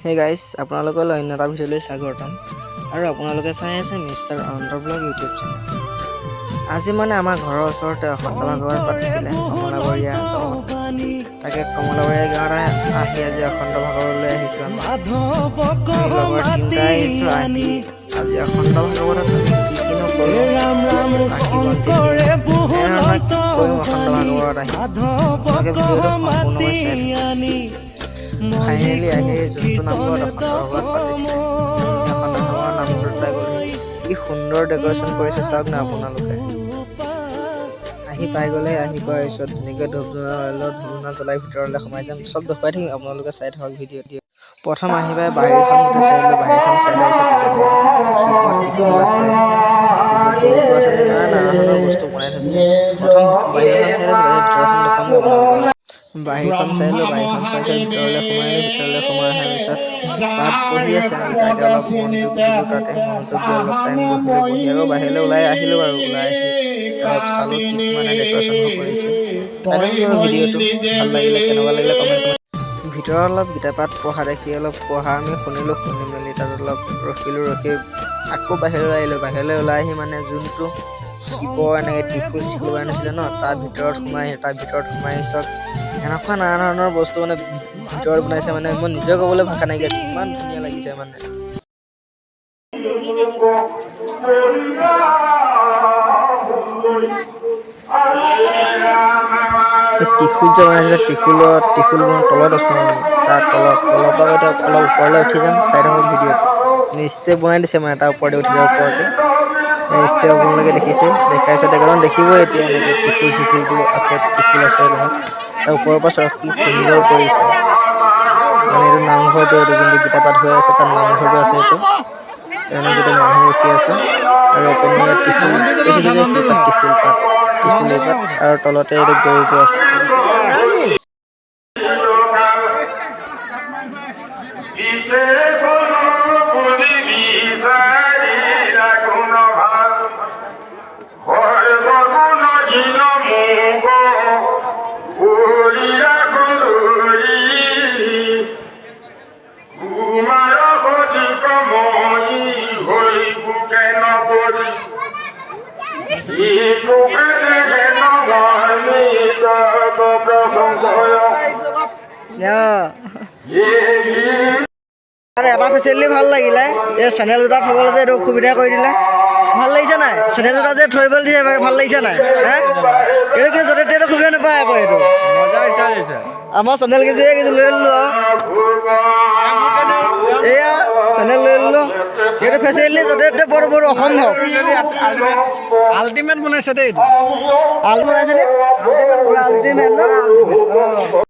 হে গাইছ, আপোনালোকলৈ অন্য এটা ভিডিঅ'লৈ স্বাগতম আৰু আপোনালোকে চাই আছে মিষ্টাৰ অনন্ত ব্লগ ইউটিউব চেনেল। আজি মানে আমাৰ ঘৰৰ ওচৰতে অখণ্ড ভাগৱত পাতিছিলে কমলাবৰীয়া গাঁৱত। তাকে কমলাবৰীয়া গাঁৱত আহি আজি অখণ্ড ভাগৱতলৈ আহিছোঁ। আমি আমি লগৰ তিনিটা আহিছোঁ। আহি আজি অখণ্ড ভাগৱতত আমি কি কিনো কৰোঁ, চাকি বন্তি দিম, এনেধৰণৰ কি কৰিম অখণ্ড ভাগৱত আহি, আপোনালোকে ভিডিঅ'টো সম্পূৰ্ণকৈ চাই থাকক। ফাইনেলি আহি যোনটো নামঘৰত অখণ্ড ভাগৱত পাতিছিলে, সেই অখণ্ড ভাগৱত নামঘৰত পাই গ'লোহি। কি সুন্দৰ ডেক'ৰেশ্যন কৰিছে চাওক না আপোনালোকে। আহি পাই গ'লে, আহি পোৱাৰ পিছত ধুনীয়াকৈ ধূপ ধূনা জ্বলাই, ধূপ ধূনা জ্বলাই ভিতৰলৈ সোমাই যাম। চব দেখুৱাই থাকিম, আপোনালোকে চাই থাকক ভিডিঅ'টো। প্ৰথম আহি পাই বাৰীখন গোটেই চাই দিলোঁ। বাৰীখন চাই লোৱাৰ পিছত ইপিনে শিৱ ত্ৰিশূল আছে, শিৱ গৰুটো আছে, নানা নানা ধৰণৰ বস্তু বনাই থৈছে। প্ৰথম বাহিৰখন চাই লৈছোঁ, তাৰপিছত ভিতৰখন দেখুৱামগৈ আপোনালোকক। বাহিৰখন চাই লওঁ। বাহিৰখন চাই চাই ভিতৰলৈ সোমাই আহিলোঁ। ভিতৰলৈ সোমাই অহাৰ পিছত তাত পঢ়ি আছে। আমি তাকে অলপ মনোযোগ দিলোঁ। তাতে মনোযোগ দি অলপ টাইম বহিলোঁ। বহি আকৌ বাহিৰলৈ ওলাই আহিলোঁ বাৰু। ওলাই আহি অলপ চালোঁ কি মানে ডেক'ৰেশ্যনবোৰ কৰিছে। চাই থাকক বাৰু ভিডিঅ'টো। ভাল লাগিলে, কেনেকুৱা লাগিলে কমেণ্ট। ভিতৰত অলপ গীতা পাঠ পঢ়া দেখি অলপ পঢ়া আমি শুনিলোঁ। শুনি মেলি তাত অলপ ৰখিলোঁ। ৰখি আকৌ বাহিৰলৈ আহিলোঁ। বাহিৰলৈ ওলাই আহি মানে যোনটো শিৱ এনেকৈ ত্ৰিশূল চিশূল বনাইছিলে ন, তাৰ ভিতৰত সোমাই, তাৰ ভিতৰত সোমাই চাওক, এনেকুৱা নানা ধৰণৰ বস্তু মানে ভিতৰত বনাইছে। মানে মই নিজে ক'বলৈ ভাষা নাইকিয়া, ইমান ধুনীয়া লাগিছে মানে। এই ত্ৰিশূল যে বনাইছিলে, ত্ৰিশূলত, ত্ৰিশূল তলত আছোঁ আমি। তাৰ তলত, তলৰ পৰা এতিয়া অলপ ওপৰলৈ উঠি যাম। চাই থাকক ভিডিঅ'টো। ষ্টেপ বনাই দিছে, মানে তাৰ ওপৰতে উঠি যাব পৰাকৈ ষ্টেপ। আপোনালোকে দেখিছে, দেখাইছোঁ একদম দেখিবই এতিয়া। এনেকৈ ত্ৰিশূল চিশূলটো আছে, ত্ৰিশূল আছে এইখনত। তাৰ ওপৰৰ পৰা চাওক কি সুন্দৰ কৰিছে। মানে এইটো নামঘৰটো, এইটো যোনটো গীতা পাঠ হৈ আছে, তাত নামঘৰটো আছে এইটো। এনে গোটেই মানুহ ৰখি আছে আৰু এইপিনে ত্ৰিশূল কৈছিলোঁ যে, সেই পাত ত্ৰিশূল পাত, ত্ৰিশূল এই পাত আৰু তলতে এইটো গৰুটো আছে। এটা ফেচিলিটি ভাল লাগিলে, এই চেণ্ডেল দুটা থ'বলৈ যে এইটো সুবিধা কৰি দিলে, ভাল লাগিছে নাই? চেণ্ডেল দুটা যে থৈ দিছে, ভাল লাগিছে নাই? হে, এইটো কিন্তু য'তে ত'তে সুবিধা নাপায় আকৌ এইটো। আমাৰ চেণ্ডেল কেইযোৰ কেইযোৰ লৈ ল'লোঁ আৰু এয়া চেণ্ডেল লৈ ল'লোঁ। এইটো ফেচিলিটি য'তে ত'তে পোৱাটো বহুত অসম্ভৱ। আল্টিমেট বনাইছে দেই। আলু বনাইছে নে? আল্টিমেট ন?